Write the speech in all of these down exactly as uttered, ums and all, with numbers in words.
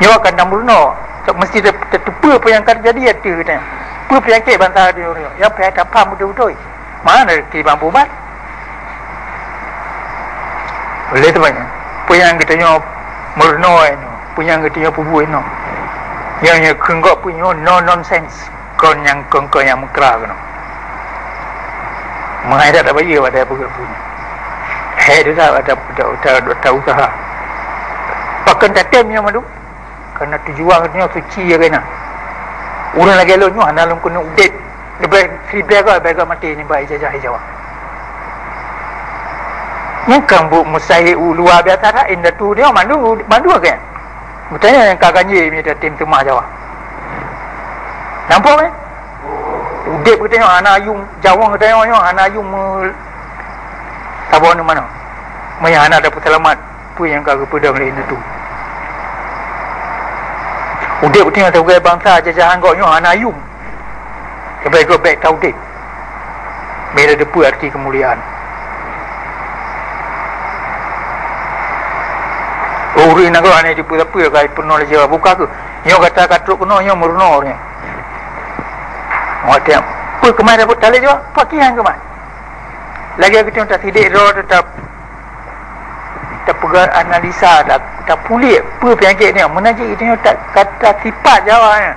Nyoe ka na meurunoe, meusti te-, teuteupeue peue nyang ka teujadi ateueh geutanyoe. Peue peunyakét bansa geutanyoe nyoe, nyang payah tapaham beutôi-beutôi. Mana rezeki bang ubat? Oleh sebab nyan, peue nyang geutanyoe meurunoe nyoe, peue nyang geutanyoe peubuet nyoe, nyang, nyang kheun gob peue nyoe no nonsense. Kon nyang, kon-kon nyang meukra keunoe. Meuhai that tabayeue watèe peugah bunoe. Hai that ta-, ta-, ta-, ta-, ta-, usaha. Pakon tatem nyoe mandum? Karena tujuan geutanyoe suci ya keunan. Ureueng lagèe lôn nyoe hana lôn keuneuk udép. Leubèh siribèe goe, leubèh goe maté nibak ijazah Jawa. Nyan kan buet mustahil luar biasa that, indatu nyoe mandum, mandum kan? Geutanyoe nyang ka ganjé meunyoe tatem teuma Jawa. Nampak kan? Udép geutanyoe hana yum, Jawa geutanyoe nyoe hana yum me-, saboh nyoe manoe. Meunyoe hana tapeuseulamat, peue nyang ka geupeudong lé indatu? Udép geutanyoe sibagoe bansa jajahan gob nyoe hana yum. Leubèh goe bèk taudép. Bèk tateupeu arti keumuliaan. Oh, ureueng nanggroe hana jipeu-, peue ka peunoh lé Jawa, buka kheueh. Nyoe gata ka trok keunoe, nyoe meurunoe nyoe. Watèe peue keumah dapat talé Jawa? Pakihan keumah. Lagèe geutanyoe tasidék droe teutap tapeugah analisa, ta-, tapuléh peue peunyakét nyoe. Meunan cit geutanyoe ta-, ka tasipat Jawa nyan.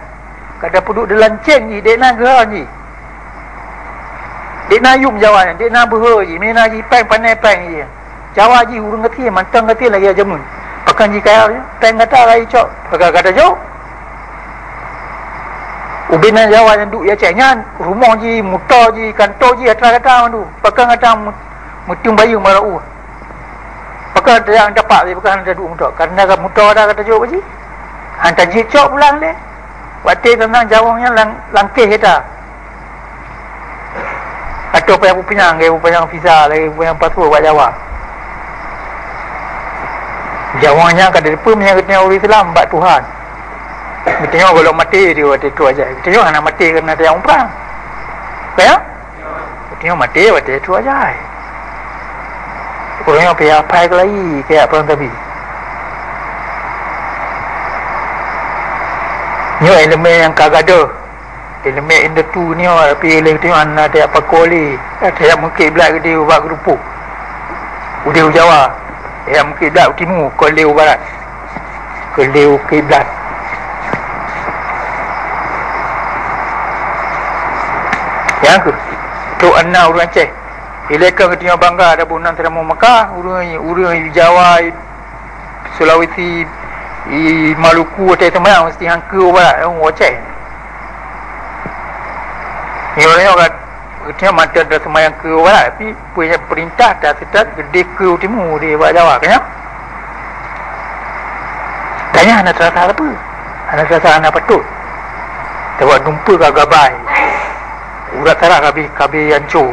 Ka tapeuduek dilanceng jih, dék na geuhon jih. Dék na yum Jawa nyan, dék na beuhe jih, meunan jih péng pané péng jih. Jawa jih ureueng gasien, mantong gasien lagèe jameun. Pakon jih kaya, péng gata ka jicok, pakon gata jok? Ubé na Jawa nyang duek di Aceh nyan, rumoh jih, moto jih, kanto jih, atra gata mandum. Pakon gata meuteumèe bayeue bak u? Pakon gata jak tapak, pakon gata duek moto? Karena ka moto gata, gata jok bak jih. Han tajicok pulang lé. Watèe teuntang Jawa nyan lang-, langkéh gata. Atau payah peupanyang, lagèe peupanyang visa, lagèe peupanyang paspor bak Jawa. Jawa nyan ka teupeue meunyo geutanyoe ureueng Islam bak Tuhan. Geutanyoe gohlom maté di watèe trok ajai. Geutanyoe hana maté kareuna tajak umrah. Ka ya? Geutanyoe maté watèe trok ajai. Ureueng nyoe payah pai keulayi, kaya perang tabi. Nyoe ileumèe nyang ka gadôh. Ileumèe indatu nyoe, tapi lé geutanyoe hana tajak pakoe lé, tajak meukiblat geude ubak geurupuk. Udeh u Jawa, tajak meukiblat u timu, kon lé u barat. Kon lé u kiblat. Nyang kheueh, trok na ureueng Aceh. Ilèe ka geutanyoe bangga taboh nan teurimong Mekah, ureueng, ureueng Jawa, Sulawesi, i Maluku, watèe seumayang meusti han keu u barat, u Aceh. Nyoe, nyoe ka, geutanyoe mantong taseumayang keu u barat, tapi peue nyang peurintah ta seutôt geude keu u timu di bak Jawa, ka nyan? Ka nyan hana teurasa sapeue, hana teurasa hana patôt. Sabab dumpeue ka gabai, urat sarah ka abéh, ka abéh anco.